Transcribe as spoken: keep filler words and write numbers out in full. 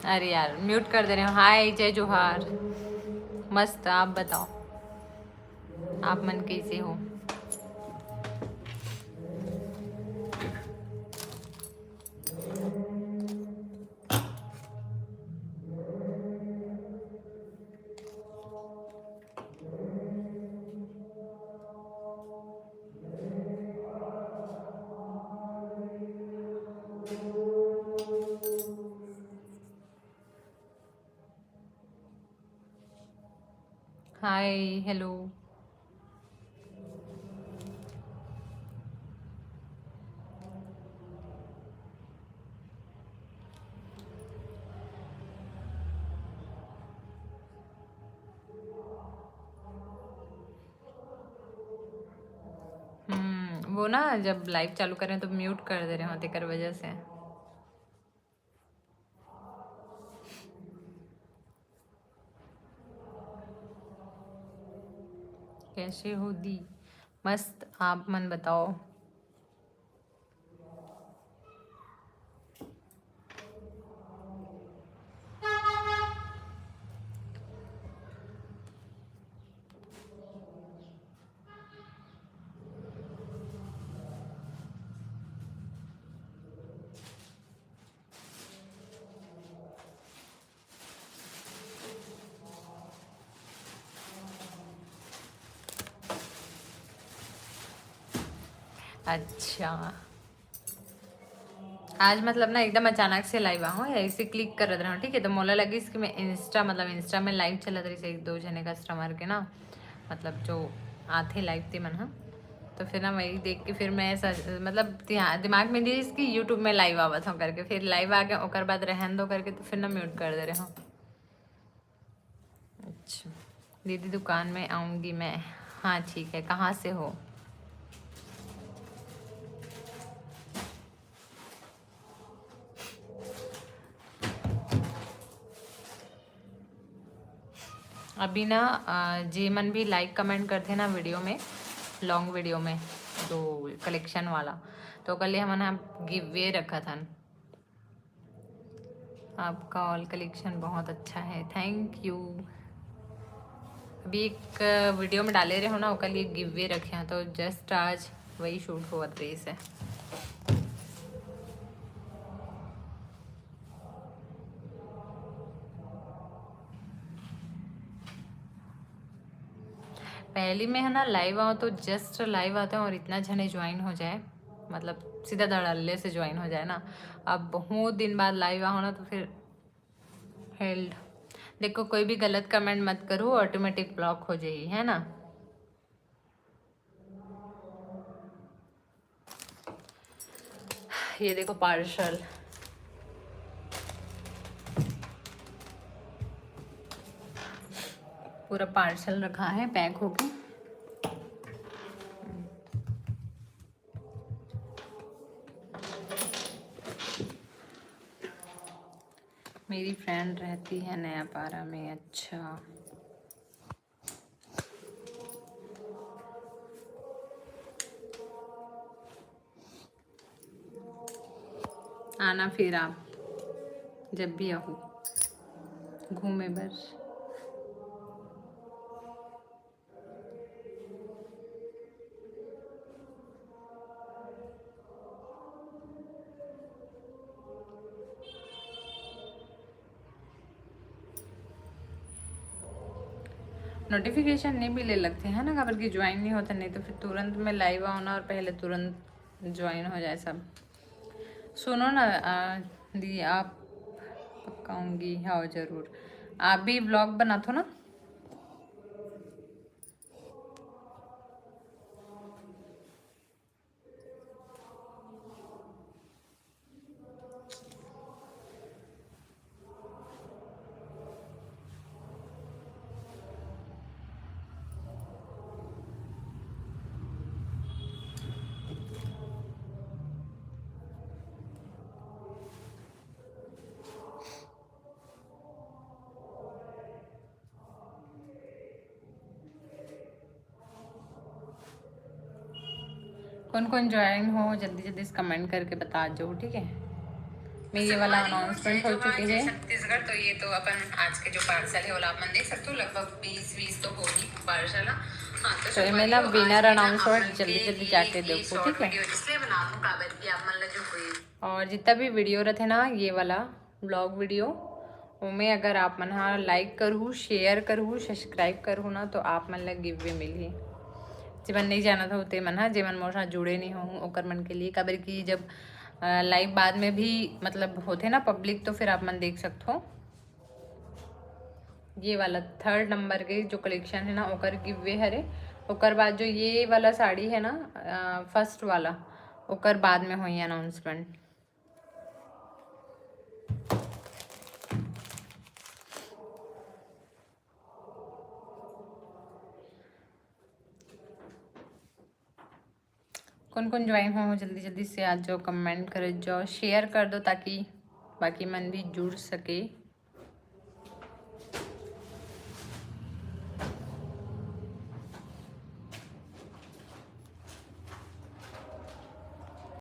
अरे यार, म्यूट कर दे रहे हो। हाय, जय जोहार। मस्त, आप बताओ, आप मन कैसे हो? हाय, हेलो। हम्म, वो ना, जब लाइव चालू करें तो म्यूट कर दे रहे हो, तेकर वजह से। कैसे हो दी? मस्त, आप मन बताओ। अच्छा, आज मतलब ना एकदम अचानक से लाइव आहूँ, ऐसे क्लिक करत रहूँ, ठीक है। तो मोला लगिस कि मैं इंस्टा, मतलब इंस्टा में लाइव चलत रहिस एक दो झने कस्टमर के ना, मतलब जो आथे लाइव ते मन ह। तो फिर ना वही देख के फिर मैं सच, मतलब ध्या-, दिमाग में रहिस कि यूट्यूब में लाइव आवत हूँ करके, फिर लाइव आ गया, ओकर बाद रहन दो करके, तो फिर ना म्यूट कर दे रहे हूँ। अच्छा दीदी, दुकान में आऊँगी मैं। हाँ ठीक है, कहाँ से हो? अभी ना अ, जे मन भी लाइक कमेंट करथे ना वीडियो में, लॉन्ग वीडियो में, जो कलेक्शन वाला, तो ओकर लिए हमन ह गिव वे रखत हन। आपका ऑल कलेक्शन बहुत अच्छा है, थैंक यू। अभी एक वीडियो में डाले रहे हो ना, ओकर लिए गिव वे रखे हैं, तो जस्ट आज वही शूट होवत रहिस है। पहली में है ना, लाइव आओ तो जस्ट लाइव आते हैं और इतना झने ज्वाइन हो जाए, मतलब सीधा धड़ल्ले से ज्वाइन हो जाए ना। अब बहुत दिन बाद लाइव आओ ना, तो फिर हेल्ड। देखो, कोई भी गलत कमेंट मत करो, ऑटोमेटिक ब्लॉक हो जाई, है ना। ये देखो पार्सल, पूरा पार्सल रखा है पैक होके। मेरी फ्रेंड रहती है नया पारा में। अच्छा, आना फिर आप जब भी आओ घूमे बर। नोटिफिकेशन नहीं मिले लगते हैं ना, काबर कि ज्वाइन नहीं होता, नहीं तो फिर तुरंत में लाइव आओ ना और पहले तुरंत ज्वाइन हो जाए सब। सुनो ना आ, दी, आप पक्का आऊँगी, हाँ जरूर। आप भी ब्लॉग बनाथो ना। कौन कौन ज्वाइन हो, जल्दी जल्दी से कमेंट करके बता जाओ, ठीक है। में ये वाला अनाउंसमेंट हो चुके हे। छत्तीसगढ़। तो ये तो अपन आज के जो पार्सल है, ओला आप मन देख सकते हो, लगभग बीस बीस तो होही पार्सल। हाँ, तो तो एमे ना विनर अनाउंसमेंट जल्दी जल्दी जाके देखो, ठीक है? इसलिए बना दूँ, काबर कि आप मन ला जो कोई और जितना भी वीडियो रथे ना, ये वाला व्लॉग वीडियो, ओमे अगर आप मन हा लाइक करहू, शेयर करहू, सब्सक्राइब करहू ना, तो आप मन ला गिव वे मिलही। जेमन नहीं जानत हो ते मन हा, जेमन मोर साथ जुड़े नहीं हो, ओकर मन के लिए, काबर कि जब लाइव बाद में भी मतलब होथे ना पब्लिक, तो फिर आप मन देख सकत हो। ये वाला थर्ड नंबर के जो कलेक्शन है ना, ओकर गिव वे हरे। ओकर बाद जो ये वाला साड़ी है ना, फर्स्ट वाला, ओकर बाद में होई अनाउंसमेंट। कौन कौन ज्वाइन हो, जल्दी जल्दी से आ जाओ, कमेंट कर जाओ, शेयर कर दो, ताकि बाकी मन भी जुड़ सके।